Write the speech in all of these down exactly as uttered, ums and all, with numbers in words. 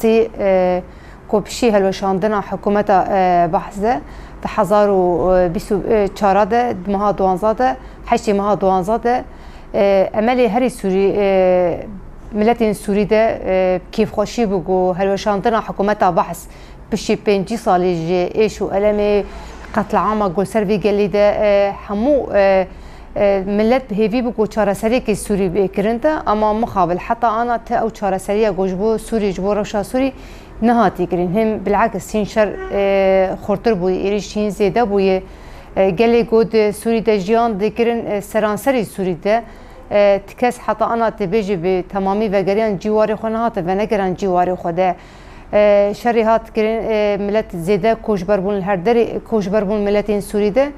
Sî, e, ku piştî helweşandina hikûmeta, e, Behs de, di hezar û bîst û çar de, di meha duwanzeh de, heştê meha duwanzeh de, e, emelê herî Sûrî, e, miletên Sûrî de, e, kêfxweşî bû ku helweşandina hikûmeta Behs piştî pêncî salî ji êş û elemê, qetliama ku li ser vê gelî de, e, hemû, e, e, milet bi hêvî bû ku çareseriyekê Sûrî bê kirin de, ama mixabil heta ana ti ew çareseriya ku ji bo Sûrî, ji bo rewşa Sûrî nehatiye kirin. Him bil'eks hîn şer, e, xurtir bûye, êrîş hîn zêde bûye. E, gelê ku di Sûrî de jiyan dikirin, e, seranserî Sûrî de, e, ti kes heta ana tê bêje bi temamî vegeriyan cîwarê xwe nehate venegeran cîwarê xwe de. E, şerê hat kirin, e, milet zêde koçber bûn, li her derê koçber bûn miletên Sûrî de.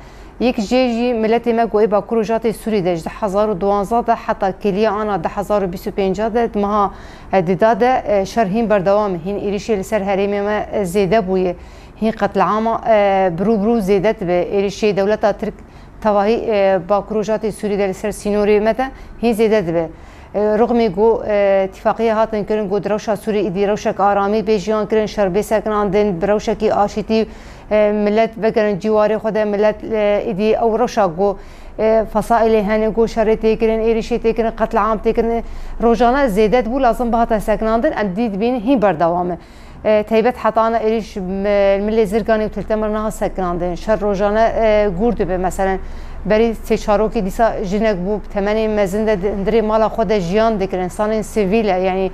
Yek jê jî miletê me ku ê Bakur û Rojatê Sûrî de ji du hezar û duwanzeh de heta kêliya ana du hezar û bîst û pênc de, di meha, e, dida de, e, şer hîn berdewam e. Hîn êrîşê li ser herêmê me, e, zêde bûye. Hîn qetliama, e, bi rû bi rû zêde dibe. Êrîşê dewleta Tirk tevahî, e, Bakur û Rojatê Sûrî de li ser sînorê me de hîn zêde dibe. E, rixmê ku, e, tifaqiyê hatin kirin ku di rewşa Sûrî îdî rewşek aramî bê jiyan kirin, şer bê sekinandin, bi rewşekî aşîtî, e, milet vegerin cîwarê xwe de, milet, e, îdî ew rewşa ku, e, fesaîlê hene ku şerê tê kirin, êrîşê tê kirin, qetliam tê kirin, rojane zêde dibû, lazim bihate sekinandin, em dî dibînin hîn berdewam e. E, teybet hetana êrîş mi-, milê Zirganê û Til Temir niha sekinandin. Şer rojane, e, gûr dibe. Meselen, berî sê çarokî dîsa jinek bû, bi temenê mezin de di hundirê mala xwe de jiyan dikir. Însanên sivîl e, yanî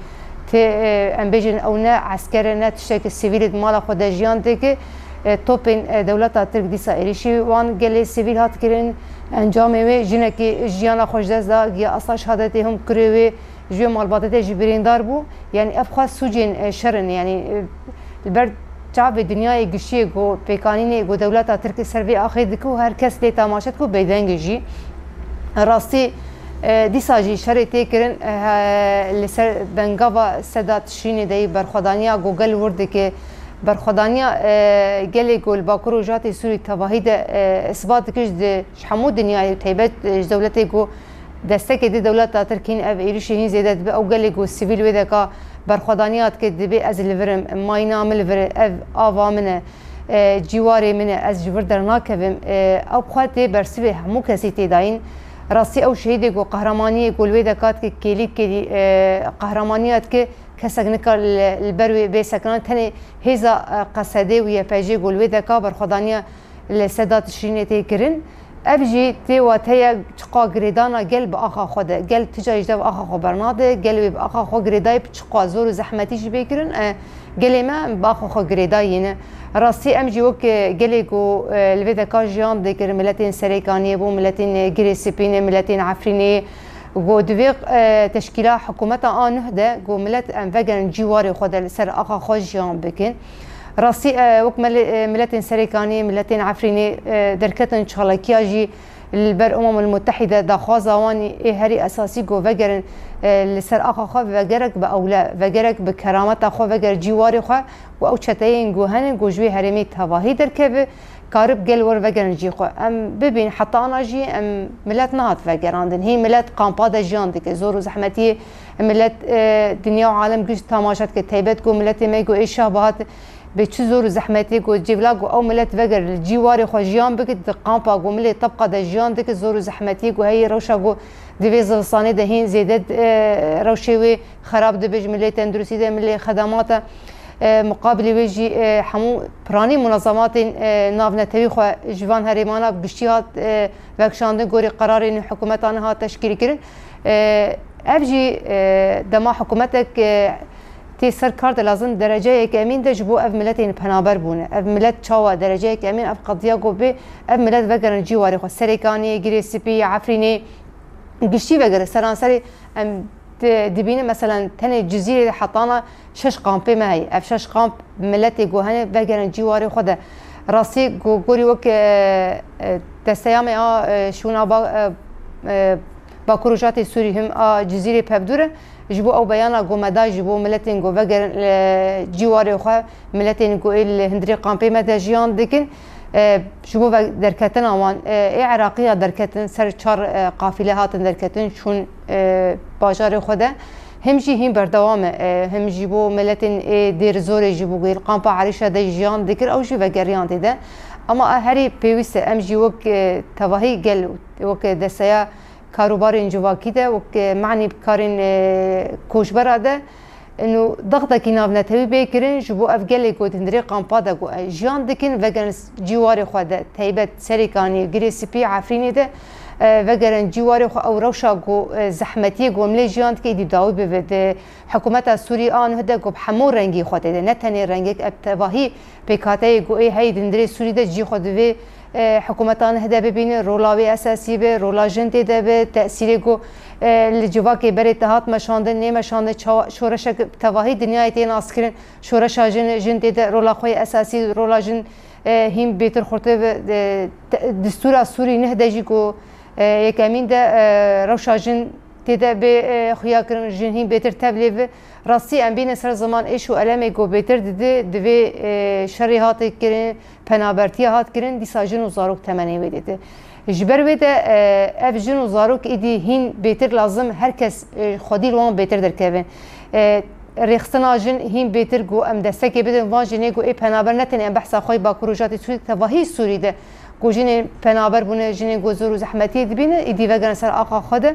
tê, e, em bêjin ew ne esker e, ne tiştekî sivîl e, di mala xwe de jiyan dike. E, topên, e, dewleta Tirk dîsa êrîşî wan gelê sivîl hat kirin. Encamê wê jinekê jiyana xwe ji dest da, giya asta şehadetê him kurê wê ji wê malbatê de jî birîndar bû. Yanî ev xwe sûcên, e, şer in. Yanî, e, li ber çavê dinyayê gişiyê ku pêkanînê ku dewleta Tirk li ser vê axê dike û her kes lê tamaşe dike û bêdeng e jî. Rastî, e, dîsa jî şerê tê kirin, e, he, li ser bengava seda Tişrînê de yî berxwedaniya ku gel wir dike, berxwedaniya, e, gelê ku li Bakur û Rojatê Sûrî tevahî de, e, isbat dike ji di-, ji hemû dinyayê, teybet, e, ji dewletê ku destekê di dewleta Tirk hîn ev êrîşê hîn zêde dibe. Ew gelê ku sivîl wê deka berxwedaniya dike, dibê ez li vir im, mayîna min li vir e, ev ava min e, e, cîwarê min e, ez ji vir dernakevim. E, ew bi xwe tê bersivê hemû kesî tê dayîn. Rastî ew şehîdê ku qehremaniyê ku li wê deka dike kêlî kêlî, e, qehremaniyê dike, kesek nikar li, li ber wê bê sekinan. Tenê hêza, e, Qesedê û Y P G ku li wê deka berxwedaniya li seda Tişrînê tê kirin. Ev jî tê wateya çiqa girêdana gel bi axa xwe de. Gel ti carî ji dev axa xwe bernade, gel wê bi axa xwe girêdayê bi çiqa zor û zehmetî jî bê kirin, e, gelê me bi axa xwe girêdayî ne. Rastî em jî wek, e, gelê ku, e, li vê deka jiyan dikir, miletên Serêkaniyê bû, miletên, e, Girê Spî ne, miletên Efrînê, Got, divê, e, teşkîla hikûmeta a nuh de, got, milet em vegerin cîwarê xwe de li ser axa xwe jiyan bikin. Rastî, e, wek mele-, e, miletên Serêkaniyê, miletên Efrînê, e, derketin çalakiya jî li ber Umemul Mutehîde daxwaza wan ê herî esasî got, vegerin, e, li ser axa xwe vegerek bi ewle, vegerek bi kerameta xwe, veger cîwarê xwe û ew çeteyên got hene, got, ji wê herêmê tevahî derkeve. Karib gel wir vegerin cî xwe. Em bibîn heta ana jî em milet nehat vegerandin. Hîn milet kampa de jiyan dike. Zor û zehmetiyê milet, e, dinya û alem giş tamaşa dike. Teybet ku miletê me ku ê şah bihat bi çi zor û zehmetiyê ku civla ku ew milet veger li cîwarê xwe jiyan bike, di kampa ku milê tebqa de jiyan dike, zor û zehmetiyê ku heyî rewşa ku di vê zivistanê de hîn zêde, e, rewşê wê xerab dibe ji milê tenduristî de, milê xedemata. E, muqabilê wê jî, e, hemû piranî munezematên, e, navnetewî xwe ji van herêmana bi giştî hat, e, vekişandin, gorî qerarên hikûmeta niha teşkîl kirin. E, ev jî, e, dema hikûmetek, e, tê ser kar de lazim dereceyek emîn de ji bo ev miletên penaber bûne. Ev milet çawa dereceyek emîn, ev qediya ku bê ev milet vegerin cîwarê xwe. Serêkaniyê, Girê Spî, Efrînê, giştî vegere seranserê em di-, dibînin, meselen, tenê Cizîrê de hetana şeş kampê me heye. Ev şeş kamp miletê ku hene vegerin cîwarê xwe de. Rastî ku gorî wek, e, e, desteya me a, e, şûna ba-, e, e, Bakur û Rojatê Sûrî him a Cizîrê pevdûr e. Ji bo ew beyana ku me da ji bo miletên ku vegerin, e, cîwarê xwe, miletên ku ê li hundirê kampê me de jiyan dikin, e, ji bo ve-, derketina wan, e, ê Iraqiya derketin, ser çar, e, qafîle hatin derketin, çûn, e, bajarê xwe de. Him jî hîn berdewam e, e, him jî bo miletên ê dêrizorê jî bû, li kampa Erîşa de jiyan dikir, ew jî vegeriyan tê de. Ama a herî pêwîst e, em jî wek, e, tevahî gel, wek desteya karûbarên civakî de, wek, e, manî karên, e, koçbera de, û dextekî navnetewî bê kirin, ji bo ev gelê ku di hundirê kampa de ku, e, jiyan dikin, vegerin cîwarê xwe de, teybet Serêkaniyê, Girê Spî, Efrînê de, e, vegerin cîwarê xwe, ew rewşa ku, e, zehmetiyê ku em lê jiyan dike, îdî dawî bibe. Di hikûmeta Sûrî a nuh de ku bi hemû rengî xwe tê de, ne tenê rengek, ev tevahî pêkhateyê ku ê heyî di hundirê Sûrî de cî xwe divê, e, hikûmeta nuh de bibîne, rola wê esasî be, rola jin tê de be, tesîrê ku, e, li civakê berê te hat meşandin, nê meşandin, çawa şoreşek tevahî dinyayê tê naskirin, şoreşa jin, jin tê de rola xwe yê esasî, rola jin, e, hîn bêtir xurtê be, e, te-, distûra Sûrî nuh de jî ku, e, yekemîn de, e, rewşa jin tê de bê, e, xuya kirin, jin hîn bêtir tevlê bi. Rastî em bîne ser ziman êş û elemê ku bêtir didi, divê, e, şerê hate kirin, penabertiya hat kirin, dîsa jin û zarok temenê wê didi. Ji ber wê de, e, ev jin û zarok îdî hîn bêtir lazim her kes, e, xwedî li wan bêtir derkevin. E, rêxistina jin hîn bêtir ku em destekê bidin van jinê ku ê penaber ne tenê em behsa xwe yê Bakur Rojatê Sûrî, tevahî Sûrî de ku jinên penaber bûne, jinên ku zor û zehmetiyê dibîne, îdî vegerin ser axa xwe de.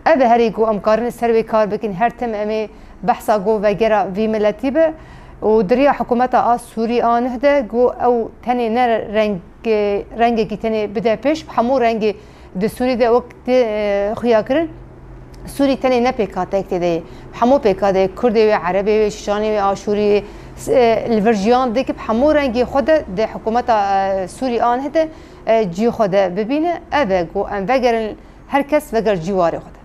Ev e herî ku em karin ser wê kar bikin, her tim em ê behsa ku vegera vî miletî be û di riya hikûmeta a Sûrî a nuh de ku ew tenê ne reng, rengekî tenê bide pêş, bi hemû rengê di Sûrî de wek tê, e, xuya kirin. Sûrî tenê ne pêkhateyek tê de ye. Hemû pêkhateyê, Kurdê wê, Erebê wê, Şîşanê wê, Aşûrî wê, s-, e, li vir jiyan dike, bi hemû rengê xwe de di hikûmeta, e, Sûrî a nuh de, e, cî xwe de bibîne. Ev e ku em vegerin, her kes veger cîwarê xwe de.